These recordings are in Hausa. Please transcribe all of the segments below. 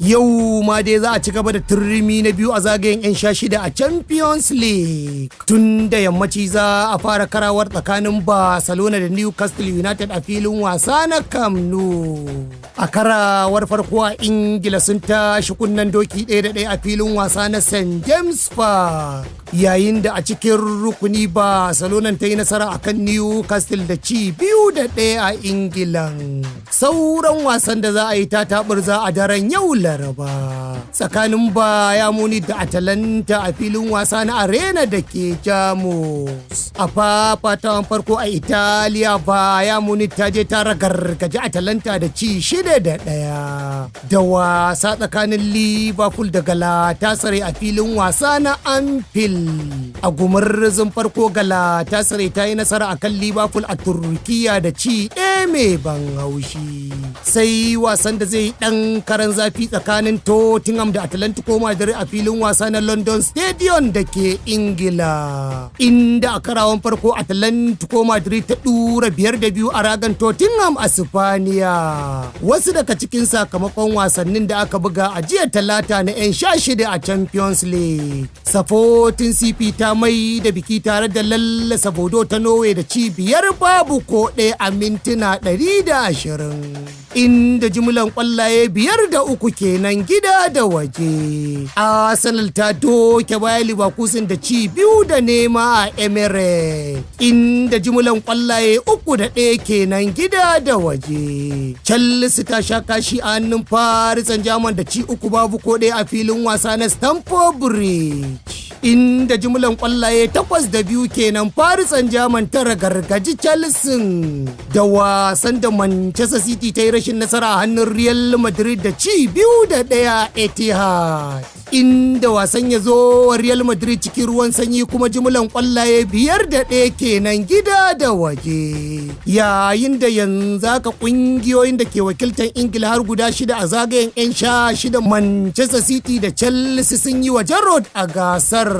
Yau ma dai za a ci gaba da turmi na biyu a zagayen 'yan 16 a Champions League. Tun da yammaci za a fara karawar tsakanin Barcelona da Newcastle United a filin wasa na Camp Nou. A karawar farko a Ingila, sun tashi kunnen doki 1-1 a filin wasa na St James Park. Yayin da a cikin rukuni Barcelona ta yi nasara akan Newcastle da ci 2-1 a Ingilan. Sauran wasan da za a yi ta za a daren yau Laraba, tsakanin Bayern Munich da Atalanta a filin wasa na Arena da ke Jamus. A fafatawan farko a Italiya, Bayern Munich ta je ta ragargaje Atalanta da ci 6-1. Da wasa tsakanin Liverpool da Galatasaray a filin wasa na Anfield. A gumurzun farko, Galatasaray ta yi nasara akan Liverpool a Turkiya da ci 1 mai ban haushi. Sai wasan da zai ɗan karan zafi tsakanin Tottenham da Atlantico Madrid a filin wasa na London Stadium da ke Ingila, inda a karawan farko Atlantico Madrid ta ɗura 5-2 a ragan Tottenham a Sifaniya. Wasu daga cikin sakamakon wasannin da aka buga a jiya Talata na 'yan 16 a Champions League: Sporting CP ta mai da biki tare da lallasa Bodo ta Norway da ci 5-0 a mintuna 120, inda jimlan kwallaye 5-3 kenan gida da waje. Arsenal ta doke Bayer Leverkusen da ci 2-0 a Emirates, inda jimlan kwallaye 3-1 kenan gida da waje. Chelsea ta sha kashi a hannun Paris Saint-Germain da ci 3-0 a filin wasa na Stamford Bridge, inda jimlan kwallaye 8-2 kenan Paris Saint-Germain ta ragargaji Chelsea. Da wasan da Manchester City ta yi rashin nasara a hannun Real Madrid da ci 2-1 Etihad, inda wasan ya zo wa Real Madrid cikin ruwan sanyi, kuma jimlan kwallaye 5-1 kenan gida da waje. Yayin da yanzu haka kungiyoyin da ke wakiltar Ingila har guda shida a zagayen 'yan 16, Manchester City da Chelsea, sun yi wajen road a gasar.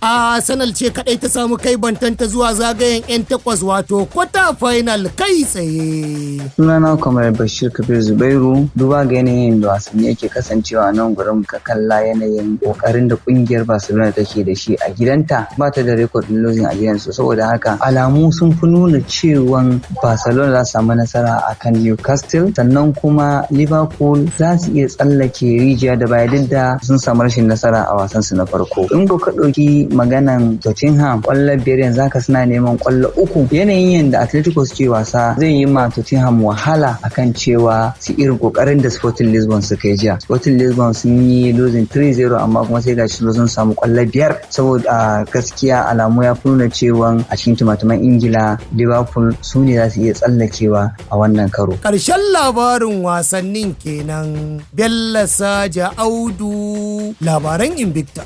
Arsenal ce kadai ta samu kai bantanta zuwa zagayen 'yan 8, wato quarter final kai tsaye. Sunana Kamar Bashir Kabir Zubairu. Duba ga yanayin da wasanni yake kasancewa nan gurin, ka kalla yanayin kokarin da kungiyar Barcelona take da shi a gidanta, ba ta da record losing a gidansu. Saboda haka alamu sun fi nuna cewan Barcelona za su samu nasara akan Newcastle, sannan kuma Liverpool za su iya tsallake rijiya da baya duk da sun samu rashin nasara a wasan su na farko. In ko ka ɗauki maganan Tottenham, kwallo biyar yanzu haka suna neman kwallo uku. Yanayin yadda Atletico suke wasa zai yi ma Tottenham wahala akan cewa su irin kokarin da Sporting Lisbon suka yi jiya. Sporting Lisbon sun yi losing 3-0, amma kuma sai gashi sun samu kwallo biyar. Saboda gaskiya alamu ya fi nuna cewa a cikin tumatuman Ingila, Liverpool su ne za su iya tsallakewa a wannan karo. Ƙarshen labarin wasannin kenan. Bello Saja Audu, labaran Invicta.